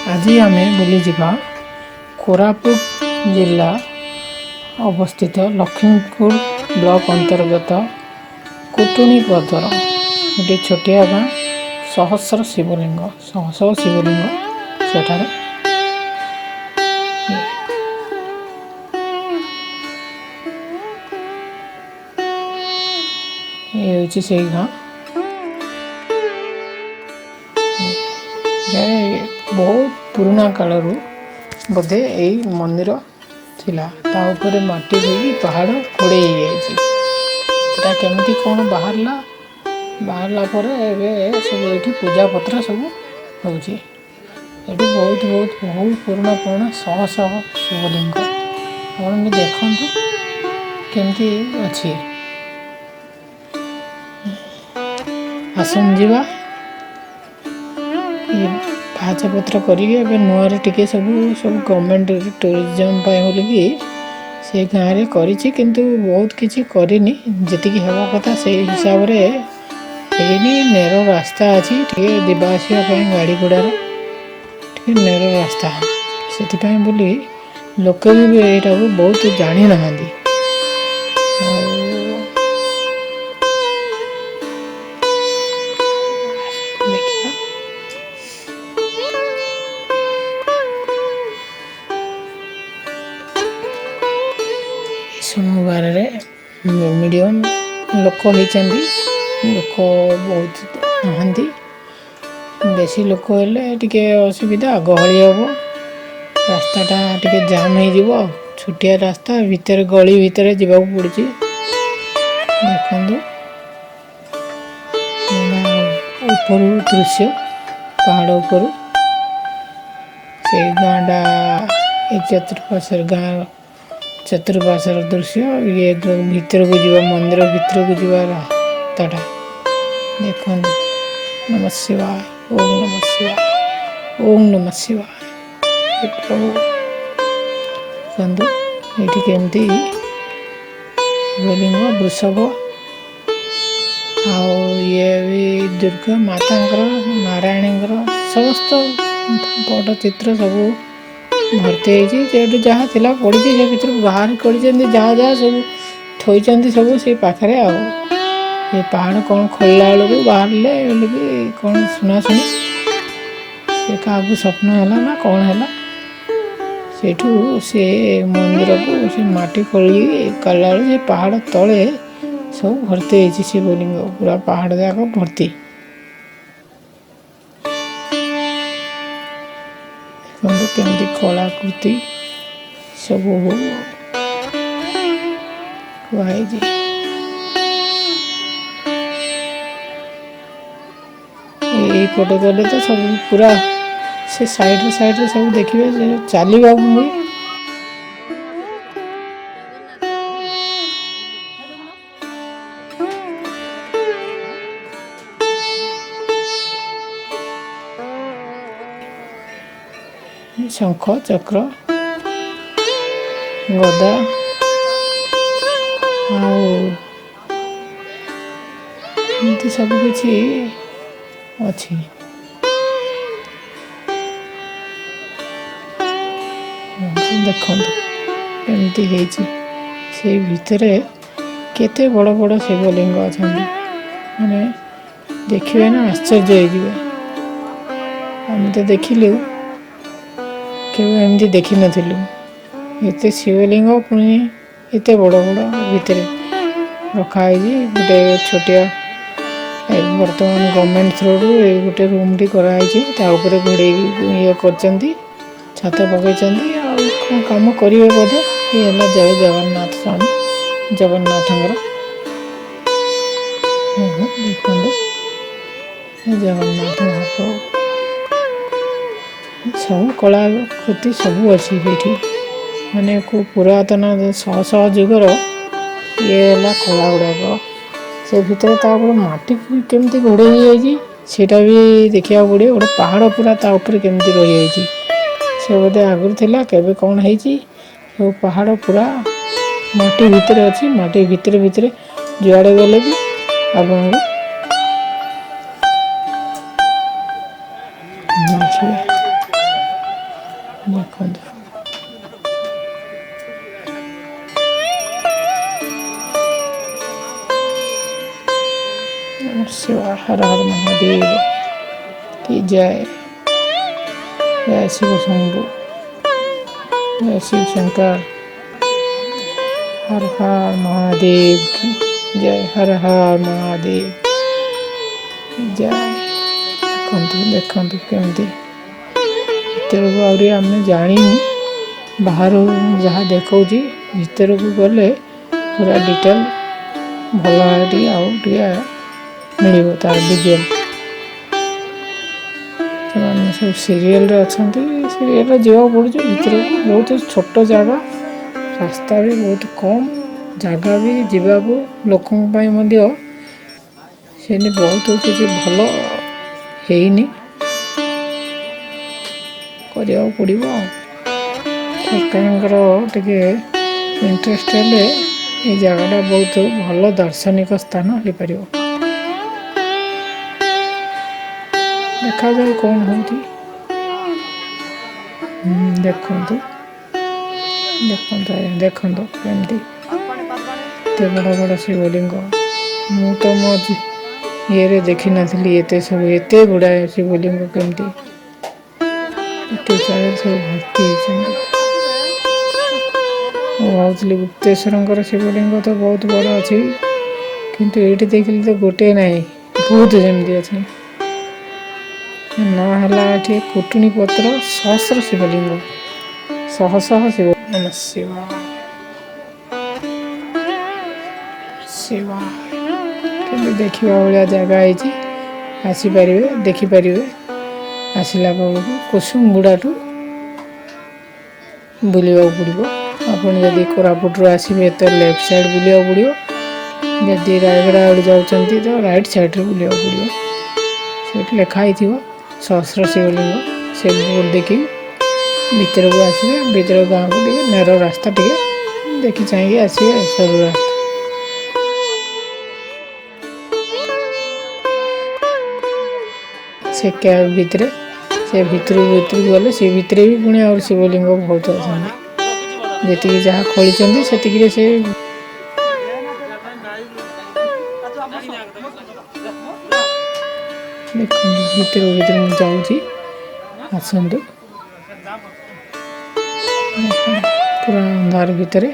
ଆଜି ଆମେ ବୁଲିଯିବା କୋରାପୁଟ ଜିଲ୍ଲା ଅବସ୍ଥିତ ଲକ୍ଷ୍ମୀପୁର ବ୍ଲକ ଅନ୍ତର୍ଗତ କୁଟୁଣିପଦର ଗୋଟିଏ ଛୋଟିଆ ଗାଁ। ସହସ୍ର ଶିବଲିଙ୍ଗ, ଶହ ଶହ ଶିବଲିଙ୍ଗ ସେଠାରେ। ଇଏ ହେଉଛି ସେଇ ଗାଁ। ବହୁତ ପୁରୁଣା କାଳରୁ ବୋଧେ ଏଇ ମନ୍ଦିର ଥିଲା। ତା ଉପରେ ମାଟି ଦେଇକି ପାହାଡ଼ ଖୋଡ଼େଇ ହେଇଯାଇଛି। ଏଟା କେମିତି କ'ଣ ବାହାରିଲା, ବାହାରିଲା ପରେ ଏବେ ସବୁ ଏଇଠି ପୂଜାପତ୍ର ସବୁ ହେଉଛି। ଏଠି ବହୁତ ବହୁତ ବହୁତ ପୁରୁଣା ପୁରୁଣା ଶହ ଶହ ଶିବଲିଙ୍ଗ। ଆପଣ ବି ଦେଖନ୍ତୁ କେମିତି ଅଛି। ଆସନ୍ତୁ ଯିବା। ଇଏ ପାହାଚପତ୍ର କରିକି ଏବେ ନୂଆରେ ଟିକେ ସବୁ ସବୁ ଗଭର୍ଣ୍ଣମେଣ୍ଟ ଟୁରିଜମ୍ ପାଇଁ ବୋଲିକି ସେ ଗାଁରେ କରିଛି, କିନ୍ତୁ ବହୁତ କିଛି କରିନି। ଯେତିକି ହେବା କଥା ସେଇ ହିସାବରେ ହେଇନି। ନେରୋ ରାସ୍ତା ଅଛି ଟିକେ ଯିବା ଆସିବା ପାଇଁ ଗାଡ଼ି ଘୋଡ଼ାର, ଟିକେ ନେରୋ ରାସ୍ତା, ସେଥିପାଇଁ ବୋଲି ଲୋକେ ବି ଏଇଟାକୁ ବହୁତ ଜାଣିନାହାନ୍ତି। ଆଉ ଦେଖିବା, ସୋମବାରରେ ମିଡ଼ିୟମ୍ ଲୋକ ହେଇଛନ୍ତି, ଲୋକ ବହୁତ ନାହାନ୍ତି। ବେଶୀ ଲୋକ ହେଲେ ଟିକେ ଅସୁବିଧା, ଗହଳି ହେବ, ରାସ୍ତାଟା ଟିକେ ଜାମ୍ ହେଇଯିବ। ଆଉ ଛୋଟିଆ ରାସ୍ତା ଭିତରେ, ଗଳି ଭିତରେ ଯିବାକୁ ପଡ଼ୁଛି। ଦେଖନ୍ତୁ ଉପରୁ ଦୃଶ୍ୟ, ପାହାଡ଼ ଉପରୁ ସେଇ ଗାଁଟା, ଏ ଚତୁଃପାର୍ଶ୍ୱରେ ଗାଁ ଚତୁଃପାର୍ଶ୍ୱର ଦୃଶ୍ୟ। ଇଏ ଭିତରକୁ ଯିବା, ମନ୍ଦିର ଭିତରକୁ ଯିବା ରାସ୍ତାଟା ଦେଖନ୍ତୁ। ନମ ଶିବାୟ, ଓಂ ନମ ଶିବାୟ, ଓಂ ନମ ଶିବାୟ। ପ୍ରଭୁ, ଦେଖନ୍ତୁ ଏଇଠି କେମିତି ଶିବଲିଙ୍ଗ, ବୃଷଭ ଆଉ ଇଏ ବି ଦୁର୍ଗା ମାତାଙ୍କର, ନାରାୟଣୀଙ୍କର ସମସ୍ତ ବଡ଼ ଚିତ୍ର ସବୁ ଭର୍ତ୍ତି ହେଇଛି। ଯେହେତୁ ଯାହା ଥିଲା ପଡ଼ିଛି, ସେ ଭିତରୁ ବାହାର କରିଛନ୍ତି, ଯାହା ଯାହା ସବୁ ଥୋଇଛନ୍ତି ସବୁ ସେଇ ପାଖରେ। ଆଉ ଏ ପାହାଡ଼ କ'ଣ ଖୋଲିଲା ବେଳକୁ ବାହାରିଲେ ବୋଲିକି କ'ଣ ଶୁଣାଶୁଣି, ସେ କାହାକୁ ସ୍ୱପ୍ନ ହେଲା ନା କ'ଣ ହେଲା, ସେଇଠୁ ସେ ମନ୍ଦିରକୁ ସେ ମାଟି ଖୋଳିକି କାଢ଼ିଲା ବେଳକୁ ସେ ପାହାଡ଼ ତଳେ ସବୁ ଭର୍ତ୍ତି ହେଇଛି ଶିବଲିଙ୍ଗ, ପୁରା ପାହାଡ଼ ଯାକ ଭର୍ତ୍ତି। ଦେଖନ୍ତୁ କେମିତି କଳାକୃତି ସବୁ ହେଇଛି। ଏଇପଟେ ଗଲେ ତ ସବୁ ପୁରା ସେ ସାଇଡ଼ରେ ସାଇଡ଼ରେ ସବୁ ଦେଖିବେ, ସେ ଚାଲିବାକୁ ବି ଶଙ୍ଖ, ଚକ୍ର, ଗଦା ଆଉ ଏମିତି ସବୁ କିଛି ଅଛି। ଦେଖନ୍ତୁ ଏମିତି ହେଇଛି। ସେଇ ଭିତରେ କେତେ ବଡ଼ ବଡ଼ ଶିବଲିଙ୍ଗ ଅଛନ୍ତି, ମାନେ ଦେଖିବେ ନା ଆଶ୍ଚର୍ଯ୍ୟ ହେଇଯିବେ। ଆମେ ତ ଦେଖିଲୁ, କେବେ ଏମିତି ଦେଖିନଥିଲୁ, ଏତେ ଶିବଲିଙ୍ଗ ପୁଣି ଏତେ ବଡ଼ ବଡ଼ ଭିତରେ ରଖା ହେଇଛି। ଗୋଟେ ଛୋଟିଆ ବର୍ତ୍ତମାନ ଗଭର୍ଣ୍ଣମେଣ୍ଟ ଥ୍ରୋରୁ ଏଇ ଗୋଟେ ରୁମ୍ଟି କରାହେଇଛି, ତା ଉପରେ ଘୋଡ଼େଇକି ଇଏ କରିଛନ୍ତି, ଛାତ ପକେଇଛନ୍ତି, ଆଉ କ'ଣ କାମ କରିବେ ବୋଧେ। ଇଏ ହେଲା ଜୟ ଜଗନ୍ନାଥ ସ୍ୱାମୀ ଜଗନ୍ନାଥଙ୍କର। ଦେଖନ୍ତୁ ଜଗନ୍ନାଥ ମହାପ୍ରଭୁ, ସବୁ କଳାକୃତି ସବୁ ଅଛି ସେଇଠି, ମାନେ କେଉଁ ପୁରାତନ ଶହ ଶହ ଯୁଗର ଇଏ ହେଲା କଳା ଗୁଡ଼ାକ। ସେ ଭିତରେ ତା ଉପରେ ମାଟି କେମିତି ଘୋଡ଼େଇ ହେଇଯାଇଛି ସେଇଟା ବି ଦେଖିବାକୁ ପଡ଼ିବ। ଗୋଟେ ପାହାଡ଼ ପୁରା ତା ଉପରେ କେମିତି ରହିଯାଇଛି, ସେ ବୋଧେ ଆଗରୁ ଥିଲା, କେବେ କ'ଣ ହେଇଛି। ସବୁ ପାହାଡ଼ ପୁରା ମାଟି ଭିତରେ ଅଛି। ମାଟି ଭିତରେ ଭିତରେ ଯୁଆଡ଼େ ଗଲେ ବି ଆପଣଙ୍କୁ ମିଳିଯିବେ। ଦେଖନ୍ତୁ। ଶିବ, ହର ହର ମହାଦେବ କି ଜୟ। ଜୟ ଶିବ ଶମ୍ଭୁ, ଜୟ ଶିବ ଶଙ୍କର, ହର ହର ମହାଦେବ କି ଜୟ, ହର ହର ମହାଦେବ ଜୟ। ଦେଖନ୍ତୁ ଦେଖନ୍ତୁ କେମିତି ଭିତରକୁ ଆହୁରି ଆମେ ଜାଣିନି, ବାହାରୁ ଯାହା ଦେଖାଉଛି, ଭିତରକୁ ଗଲେ ପୁରା ଡିଟେଲ ଭଲ ଭାବରେ ଟିକେ ଆଉ ଟିକେ ମିଳିବ ତାର ଭିଜୁଆଲ। ସେମାନେ ସବୁ ସିରିଏଲରେ ଅଛନ୍ତି, ସିରିଏଲରେ ଯିବାକୁ ପଡ଼ୁଛି ଭିତରକୁ। ବହୁତ ଛୋଟ ଜାଗା, ରାସ୍ତା ବି ବହୁତ କମ୍, ଜାଗା ବି ଯିବାକୁ ଲୋକଙ୍କ ପାଇଁ ମଧ୍ୟ ସେମିତି ବହୁତ କିଛି ଭଲ ହେଇନି, କରିବାକୁ ପଡ଼ିବ ଆଉ। ସରକାରଙ୍କର ଟିକେ ଇଣ୍ଟରେଷ୍ଟ ହେଲେ ଏଇ ଜାଗାଟା ବହୁତ ଭଲ ଦାର୍ଶନିକ ସ୍ଥାନ ହେଇପାରିବ। ଦେଖାଯାଉ କ'ଣ ହେଉଛି। ଦେଖନ୍ତୁ ଦେଖନ୍ତୁ ଆଜ୍ଞା, ଦେଖନ୍ତୁ କେମିତି ଏତେ ବଡ଼ ବଡ଼ ଶିବଲିଙ୍ଗ। ମୁଁ ତ ମୋ ଇଏରେ ଦେଖିନଥିଲି ଏତେ ସବୁ, ଏତେ ଗୁଡ଼ାଏ ଶିବଲିଙ୍ଗ କେମିତି ଏତେ ଜାଗାରେ ସବୁ ଭର୍ତ୍ତି ହେଇଛନ୍ତି। ମୁଁ ଭାବୁଥିଲି ଗୁପ୍ତେଶ୍ୱରଙ୍କର ଶିବଲିଙ୍ଗ ତ ବହୁତ ବଡ଼ ଅଛି, କିନ୍ତୁ ଏଇଠି ଦେଖିଲି ତ ଗୋଟିଏ ନାହିଁ, ବହୁତ ଯେମିତି ଅଛି। ନା ହେଲା ଏଠି କୁଟୁଣି ପତ୍ର ସହସ୍ର ଶିବଲିଙ୍ଗ, ଶହ ଶହ ଶିବ। ଶିବ ଶିବ। କିନ୍ତୁ ଦେଖିବା ଭଳିଆ ଜାଗା ହେଇଛି, ଆସିପାରିବେ, ଦେଖିପାରିବେ। ଆସିଲା ବେଳକୁ କୁସୁମଗୁଡ଼ାଠୁ ବୁଲିବାକୁ ପଡ଼ିବ। ଆପଣ ଯଦି କୋରାପୁଟରୁ ଆସିବେ ତ ଲେଫ୍ଟ ସାଇଡ଼୍ ବୁଲିବାକୁ ପଡ଼ିବ, ଯଦି ରାୟଗଡ଼ା ଆଡ଼ୁ ଯାଉଛନ୍ତି ତ ରାଇଟ୍ ସାଇଡ଼୍ରେ ବୁଲିବାକୁ ପଡ଼ିବ। ସେଇଠି ଲେଖା ହେଇଥିବ ସହସ୍ର ଶିବଲିଙ୍ଗ, ସେ ବୋର୍ଡ଼ ଦେଖିକି ଭିତରକୁ ଆସିବେ। ଭିତର ଗାଁକୁ ଟିକେ ନେରୋ ରାସ୍ତା, ଟିକେ ଦେଖି ଚାହିଁକି ଆସିବେ, ସରୁ ରାସ୍ତା। ସେ କ୍ୟାବ୍ ଭିତରେ, ସେ ଭିତରକୁ ଭିତରକୁ ଗଲେ ସେ ଭିତରେ ବି ପୁଣି ଆହୁରି ଶିବଲିଙ୍ଗ ବହୁତ ଅଛନ୍ତି। ଯେତିକି ଯାହା ଖୋଳିଛନ୍ତି ସେତିକିରେ ସେ ଦେଖନ୍ତୁ। ଭିତରକୁ ଭିତରୁ ମୁଁ ଯାଉଛି, ଆସନ୍ତୁ। ପୁରା ଅନ୍ଧାର ଭିତରେ,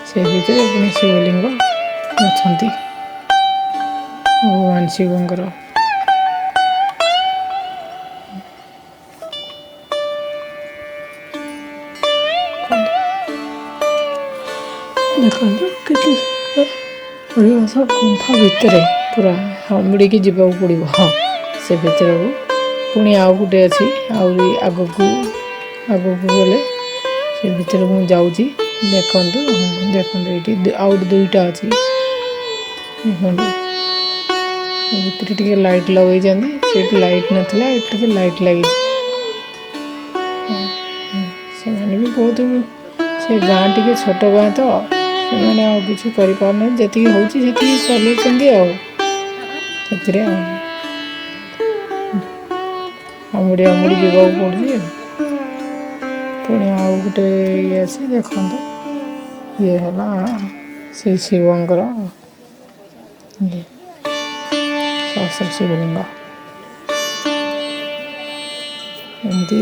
ସେ ଭିତରେ ପୁଣି ଶିବଲିଙ୍ଗ ଅଛନ୍ତି ଭଗବାନ ଶିବଙ୍କର। ଦେଖନ୍ତୁ କେତେ ପରିବେଶ, ଗୁମ୍ଫା ଭିତରେ ପୁରା ହମୁଡ଼ିକି ଯିବାକୁ ପଡ଼ିବ। ହଁ, ସେ ଭିତରକୁ ପୁଣି ଆଉ ଗୋଟେ ଅଛି, ଆହୁରି ଆଗକୁ ଆଗକୁ ଗଲେ ସେ ଭିତରକୁ ମୁଁ ଯାଉଛି। ଦେଖନ୍ତୁ ଦେଖନ୍ତୁ, ଏଇଠି ଆଉ ଦୁଇଟା ଅଛି। ଦେଖନ୍ତୁ ଭିତରେ ଟିକେ ଲାଇଟ୍ ଲଗେଇଛନ୍ତି, ସେଇଠି ଲାଇଟ୍ ନଥିଲା, ଏଠି ଟିକେ ଲାଇଟ୍ ଲାଗିଛି। ସେମାନେ ବି ବହୁତ, ସେ ଗାଁ ଟିକେ ଛୋଟ ଗାଁ ତ, ସେମାନେ ଆଉ କିଛି କରିପାରୁନାହାନ୍ତି, ଯେତିକି ହେଉଛି ସେତିକି ଚଲେଇଛନ୍ତି ଆଉ ସେଥିରେ ଆଉ ଆମୁଡ଼ି ଆମୁଡ଼ି ଯିବାକୁ ପଡ଼ୁଛି। ପୁଣି ଆଉ ଗୋଟେ ଇଏ ଅଛି, ଦେଖନ୍ତୁ। ଇଏ ହେଲା ସେଇ ଶିବଙ୍କର ଇଏ ସହସ୍ର ଶିବଲିଙ୍ଗ। ଏମିତି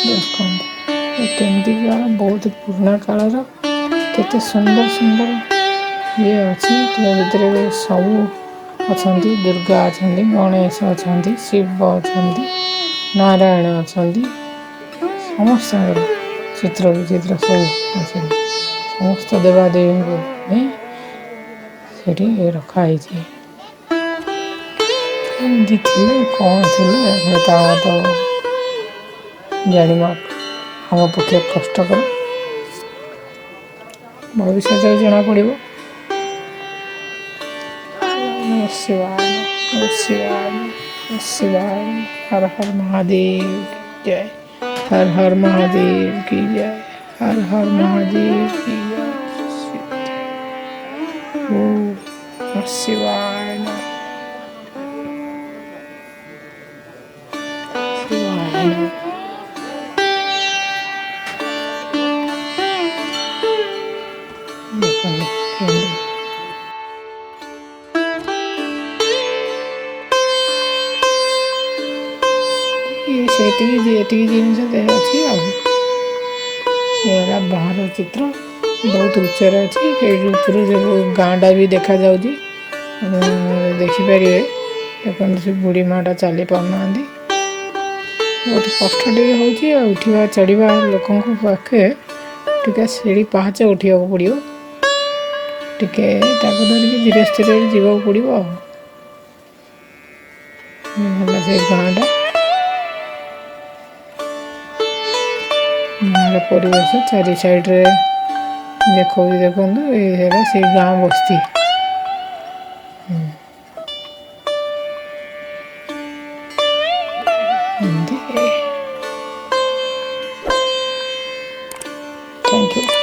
ଦେଖନ୍ତୁ କେମିତିକା ବହୁତ ପୁରୁଣା କାଳର, କେତେ ସୁନ୍ଦର ସୁନ୍ଦର ଇଏ ଅଛି। ତା ଭିତରେ ସବୁ ଅଛନ୍ତି, ଦୁର୍ଗା ଅଛନ୍ତି, ଗଣେଶ ଅଛନ୍ତି, ଶିବ ଅଛନ୍ତି, ନାରାୟଣ ଅଛନ୍ତି, ସମସ୍ତଙ୍କର ଚିତ୍ର ବିଚିତ୍ର ସବୁ ଅଛନ୍ତି। ସମସ୍ତ ଦେବାଦେବୀଙ୍କୁ ପାଇଁ ସେଠି ରଖା ହେଇଛି। କେମିତି ଥିଲେ, କ'ଣ ଥିଲେ, ତା ତ ଜାଣିବା ଆମ ପକ୍ଷେ କଷ୍ଟକର, ଭବିଷ୍ୟତରେ ଜଣାପଡ଼ିବ। ଶିବାୟ ଶିବାୟ ଶିବାୟ, ହର ହର ମହାଦେବ ଜୟ, ହର ହର ମହାଦେବ କି ଜୟ, ହର ହର ମହାଦେବ କି ଜୟ। ଓମ୍ ଶିବାୟ। ଦେଖନ୍ତୁ। ଦେଖନ୍ତୁ କେମିତି। ଇଏ ସେତିକି ଏତିକି ଜିନିଷ ଅଛି। ଆଉ ଏ ହେଲା ବାହାର ଚିତ୍ର, ବହୁତ ଉଚ୍ଚରେ ଅଛି। ସେଇଠି ଉପରୁ ସବୁ ଗାଁଟା ବି ଦେଖାଯାଉଛି, ଦେଖିପାରିବେ। ଦେଖନ୍ତୁ, ସେ ବୁଢ଼ୀ ମାଆଟା ଚାଲି ପାରୁନାହାନ୍ତି, ବହୁତ କଷ୍ଟ ଟିକେ ହେଉଛି। ଆଉ ଉଠିବା ଚଢ଼ିବା ଲୋକଙ୍କ ପାଖେ ଟିକେ ସିଢ଼ି ପାହାଚ ଉଠିବାକୁ ପଡ଼ିବ, ଟିକେ ତାକୁ ଧରିକି ଧୀରେ ସ୍ଥିରରେ ଯିବାକୁ ପଡ଼ିବ। ଆଉ ହେଲା ସେ ଗାଁଟା, ଗାଁର ପରିବେଶ ଚାରି ସାଇଡ଼ରେ ଦେଖାଉଛି। ଦେଖନ୍ତୁ, ଏଇ ହେଲା ସେଇ ଗାଁ ବସ୍ତି। ଏମିତି। Thank you.